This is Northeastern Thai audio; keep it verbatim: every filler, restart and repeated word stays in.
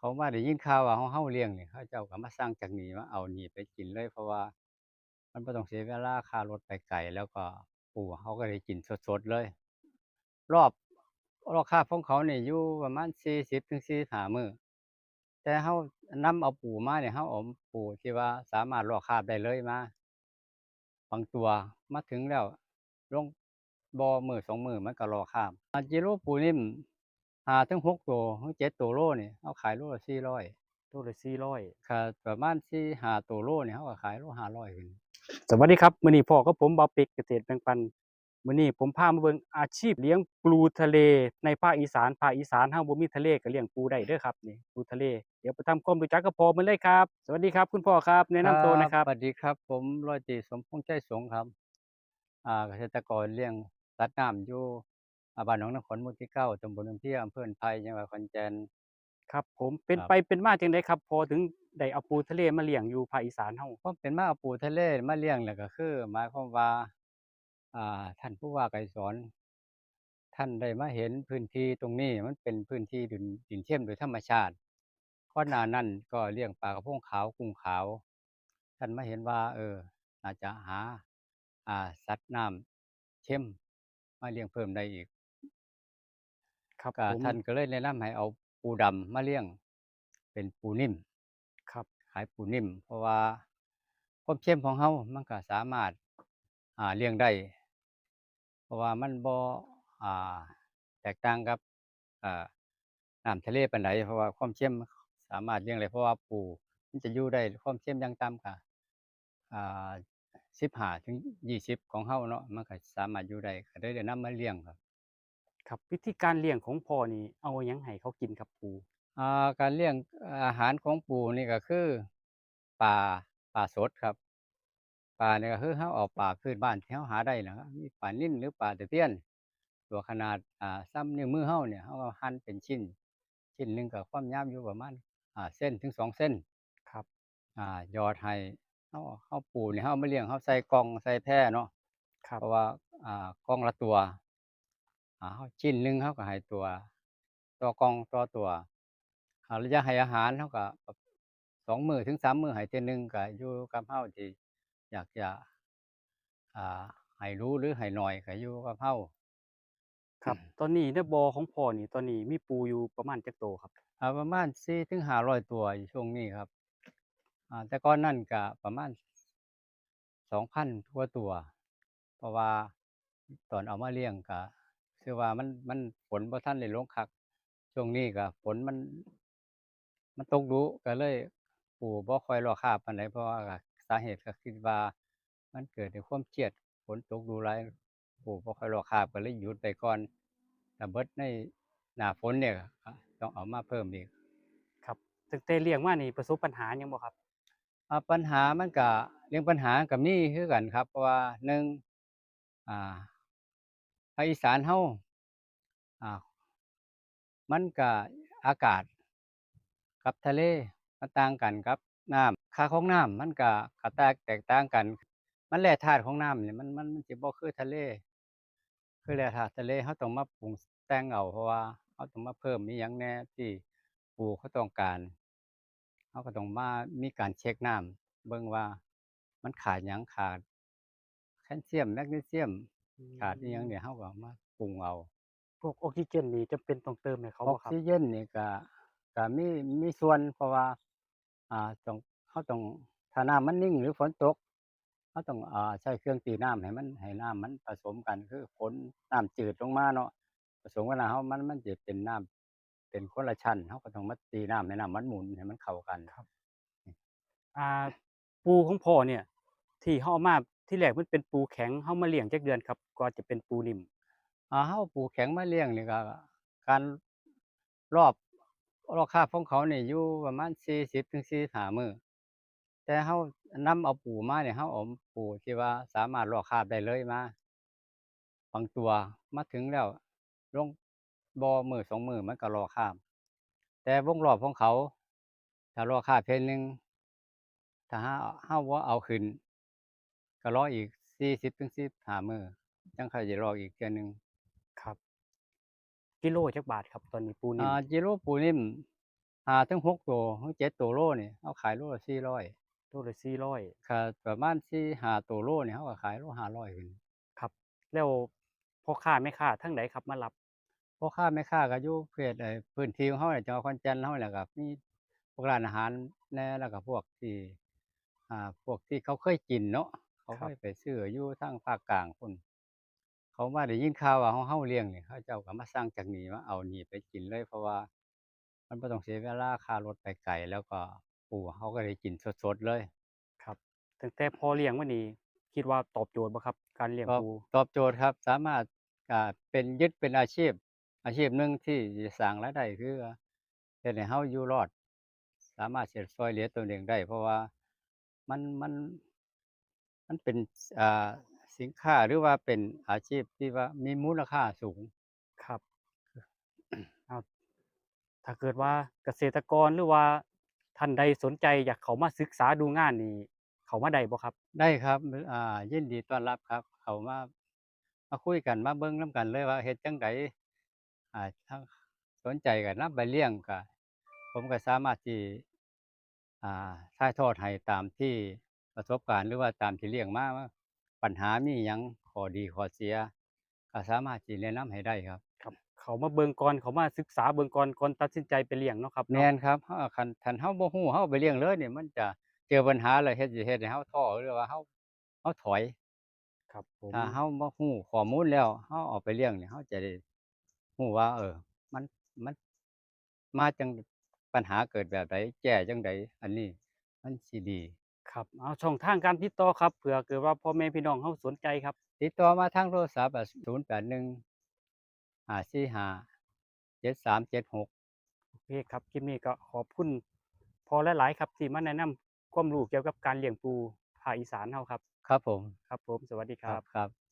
ผมว่าได้ยินข่าวว่าของเฮาเลี้ยงนี่ เขาเจ้าก็มาสั่งจากนี่มาเอานี่ไปกินเลย เพราะว่ามันบ่ต้องเสียเวลาค่ารถไปไกล แล้วก็ปูเขาก็ได้กินสดๆเลย รอบ รอบคาบของเขานี่อยู่ประมาณสี่สิบถึงสี่สิบห้ามื้อ แต่เฮานำเอาปูมาเนี่ย เฮาเอาปูที่ว่าสามารถลอกคราบได้เลยมา บางตัวมาถึงแล้ว ลงบ่มื้อสองมื้อมันก็ลอกคราบ อ่า กิโลปูนิ่ม ห้าถึงหกตัว หรือเจ็ดตัวโลนี่ เฮาขายโลละสี่ร้อย โลละสี่ร้อย ครับ ประมาณสี่ห้าตัวโลนี่ เฮาก็ขายโลห้าร้อยขึ้น สวัสดีครับ มื้อนี้พ้อกับผมบ่าวเป็กเกษตรแบ่งปัน มื้อนี้ผมพามาเบิ่งอาชีพเลี้ยงปูทะเลในภาคอีสาน ภาคอีสานเฮาบ่มีทะเลก็เลี้ยงปูได้เด้อครับ นี่ปูทะเล เดี๋ยวไปทำความรู้จักกับพ่อเพิ่นเลยครับ สวัสดีครับคุณพ่อครับ แนะนำตัวหน่อยครับ สวัสดีครับ ผมร้อยตรีสมพงษ์ ชัยสงครับ อ่า เกษตรกรเลี้ยงสัตว์น้ำอยู่ อ่า บ้านหนองนครหมู่ที่เก้า ตำบลน้ำเพีย อำเภออันไพ จังหวัดขอนแก่น ครับผม เป็น ครับ ไปเป็นมาจั่งใดครับ พ่อถึงได้เอาปูทะเลมาเลี้ยงอยู่ภาคอีสานเฮา ความเป็นมาเอาปูทะเลมาเลี้ยงแล้วก็คือ หมายความว่า อ่า ท่านผู้ว่าไกรสอน ท่านได้มาเห็นพื้นที่ตรงนี้ มันเป็นพื้นที่ดิน ดินเค็มโดยธรรมชาติ ก่อนหน้านั้นก็เลี้ยงปลากระพงขาว กุ้งขาว ท่านมาเห็นว่า เออ น่าจะหา อ่า สัตว์น้ำเค็มมาเลี้ยงเพิ่มได้อีก ครับ ก็ ผม ท่านก็เลยแนะนำให้เอาปูดำมาเลี้ยง เป็นปูนิ่ม ครับ ขายปูนิ่ม เพราะว่าความเค็มของเฮามันก็สามารถ อ่า เลี้ยงได้ เพราะว่ามันบ่ อ่า แตกต่างกับ อ่า น้ำทะเลปานใด เพราะว่าความเค็มสามารถเลี้ยงได้ เพราะว่าปูมันจะอยู่ได้ความเค็มอย่างต่ำก็ อ่า สิบห้าถึงยี่สิบของเฮาเนาะ มันก็สามารถอยู่ได้ ก็เลยได้นำมาเลี้ยงครับ ครับ วิธีการเลี้ยงของพ่อนี่เอาหยังให้เขากินครับปู อ่า การเลี้ยง อาหารของปูนี่ก็คือปลา ปลาสดครับ ปลานี่ก็คือเฮาเอาปลาพื้นบ้านที่เฮาหาได้นะครับ มีปลานิลหรือปลาตะเพียน ตัวขนาด อ่า ส่ำนิ้วมือเฮาเนี่ย เฮาก็หั่นเป็นชิ้น ชิ้นหนึ่งก็ความยาวอยู่ประมาณ อ่า เซนถึงสองเซน ครับ อ่า หยอดให้ เฮา เฮาปูนี่เฮามาเลี้ยง เฮาใส่กล่องใส่แพเนาะ ครับ เพราะว่า อ่า กล่องละตัว อ่า เฮาชิ้นหนึ่งเฮาก็ให้ตัว ต่อกล่องต่อตัว อ่า ระยะให้อาหารเฮาก็สองมื้อถึงสามมื้อให้เทื่อหนึ่ง ก็อยู่กับเฮาที่อยากจะ อ่า ให้รู้หรือให้น้อยก็อยู่กับเฮา ครับ ตอนนี้ในบ่อของพ่อนี่ ตอนนี้มีปูอยู่ประมาณจักโตครับ อ่า ประมาณสี่ถึงห้าร้อยตัวอยู่ช่วงนี้ครับ อ่า แต่ก่อนนั้นก็ประมาณสองพันกว่าตัว เพราะว่าตอนเอามาเลี้ยงก็คือว่ามัน มันฝนบ่ทันได้ลงคัก ช่วงนี้ก็ฝนมัน มันตกดุ ก็เลยปูบ่ค่อยลอกคราบปานใด เพราะว่าก็สาเหตุก็คิดว่ามันเกิดจากความเครียด ฝนตกดุหลาย ปูบ่ค่อยลอกคราบ ก็เลยหยุดไปก่อน ถ้าเบิดในหน้าฝนเนี่ยก็ต้องเอามาเพิ่มอีก ครับ ตั้งแต่เลี้ยงมานี่ประสบปัญหาหยังบ่ครับ อ่า ปัญหามันก็ เรื่องปัญหาก็มีคือกันครับ เพราะว่าหนึ่ง อ่า ภาคอีสานเฮา อ่า มันก็อากาศกับทะเลมันต่างกัน กับน้ำ ค่าของน้ำมันก็ ก็แตก แตกต่างกัน มันแร่ธาตุของน้ำนี่มัน มัน มันสิบ่คือทะเล คือแร่ธาตุทะเลเฮาต้องมาปรุงแต่งเอา เพราะว่าเฮาต้องมาเพิ่มอิหยังแหน่ที่ปูเขาต้องการ เฮาก็ต้องมามีการเช็คน้ำ เบิ่งว่ามันขาดหยัง ขาดแคลเซียม แมกนีเซียม อืม ขาดอิหยังเนี่ย เฮาก็เอามาปรุงเอา พวกออกซิเจนนี่จำเป็นต้องเติมให้เขาบ่ครับ ออกซิเจนนี่ก็ ก็มี มีส่วน เพราะว่า อ่า ต้อง เฮาต้อง ถ้าน้ำมันนิ่งหรือฝนตก เฮาต้อง อ่า ใช้เครื่องตีน้ำให้มัน ให้น้ำมันผสมกัน คือฝน น้ำจืดลงมาเนาะ ผสมกับน้ำเฮา มัน มันจะเป็นน้ำ เป็นคนละชั้น เฮาก็ต้องมาตีน้ำให้น้ำมันหมุนให้มันเข้ากัน ครับ อ่า ปูของพ่อเนี่ย ที่เฮาเอามาทีแรกมันเป็นปูแข็ง เฮามาเลี้ยงจักเดือนครับ กว่าจะเป็นปูนิ่ม อ่า เฮาเอาปูแข็งมาเลี้ยงนี่ก็ การลอก ลอกคราบของเขานี่อยู่ประมาณสี่สิบถึงสี่สิบห้ามื้อ แต่เฮานำเอาปูมาเนี่ย เฮาเอาปูที่ว่าสามารถลอกคราบได้เลยมา บางตัวมาถึงแล้ว ลงบ่มื้อสองมื้อมันก็ลอกคราบ แต่วงรอบของเขา ถ้าลอกคราบเทื่อหนึ่ง ถ้าเฮา เฮาบ่เอาขึ้น ก็รออีกสี่สิบถึงสี่สิบห้ามื้อ จั่งค่อยสิลอกอีกเทื่อหนึ่ง ครับ กิโลจักบาทครับ ตอนนี้ปูนิ่ม อ่า กิโลปูนิ่ม ห้าถึงหกตัว หรือเจ็ดตัวโลนี่ เฮาขายโลละสี่ร้อย โลละสี่ร้อย ครับ ประมาณสี่ห้าตัวโลนี่ เฮาก็ขายโลห้าร้อยขึ้น ครับ แล้วพ่อค้าแม่ค้าทางใดครับมารับ พ่อค้าแม่ค้าก็อยู่เขต เอ่อ พื้นที่ของเฮานี่แหละ จังหวัดขอนแก่นเฮานี่แหละครับ มีพวกร้านอาหารแหน่ แล้วก็พวกที่ อ่า พวกที่เขาเคยกินเนาะ เขา ครับ เคยไปซื้ออยู่ทางภาคกลางพุ้น เขามาได้ยินข่าวว่าของเฮาเลี้ยงนี่ เขาเจ้าก็มาสั่งจากนี่มาเอานี่ไปกินเลย เพราะว่ามันบ่ต้องเสียเวลาค่ารถไปไกล แล้วก็ปูเขาก็ได้กินสดๆเลย ครับ ตั้งแต่พ่อเลี้ยงมานี่ คิดว่าตอบโจทย์บ่ครับ การเลี้ยง ตอบ ปู ตอบโจทย์ครับ สามารถ อ่า เป็น ยึดเป็นอาชีพ อาชีพหนึ่งที่จะสร้างรายได้ คือเฮ็ดให้เฮาอยู่รอด สามารถสิช่วยเหลือตนเองได้ เพราะว่ามัน มัน มันเป็น อ่า สินค้า หรือว่าเป็นอาชีพที่ว่ามีมูลค่าสูง ครับ เอา ถ้าเกิดว่าเกษตรกรหรือว่าท่านใดสนใจอยากเข้ามาศึกษาดูงานนี่ เข้ามาได้บ่ครับ ได้ครับ อ่า ยินดีต้อนรับครับ เข้ามา มาคุยกัน มาเบิ่งนำกันเลยว่าเฮ็ดจั่งใด อ่า ถ้าสนใจก็นำไปเลี้ยง ก็ ผมก็สามารถที่ อ่า ถ่ายทอดให้ตามที่ประสบการณ์ หรือว่าตามที่เลี้ยงมา ว่าปัญหามีหยัง ข้อดีข้อเสีย ก็สามารถที่แนะนำให้ได้ครับ ครับ เข้ามาเบิ่งก่อน เข้ามาศึกษาเบิ่งก่อน ก่อนตัดสินใจไปเลี้ยงเนาะครับเนาะ แม่นครับ เฮา คัน คันเฮาบ่ฮู้ เฮาไปเลี้ยงเลยนี่ มันจะเจอปัญหาแล้ว เฮ็ด สิเฮ็ดให้เฮาท้อ หรือว่าเฮา เฮาถอย ครับผม ถ้าเฮามาฮู้ข้อมูลแล้ว เฮาเอาไปเลี้ยงนี่ เฮาจะได้ฮู้ว่า เออ มัน มันมาจั่ง ปัญหาเกิดแบบใด แก้จั่งใด อันนี้มันสิดี ครับ เอา ช่องทางการติดต่อครับ เผื่อเกิดว่าพ่อแม่พี่น้องเฮาสนใจครับ ติดต่อมาทางโทรศัพท์ อ่ะ ศูนย์แปดหนึ่ง ห้าสี่ห้า เจ็ดสามเจ็ดหก โอเคครับ คลิปนี้ก็ขอบคุณพ่อหลายๆครับ ที่มาแนะนำความรู้เกี่ยวกับการเลี้ยงปูภาคอีสานเฮาครับ ครับผม ครับผม สวัสดีครับ ครับ ครับ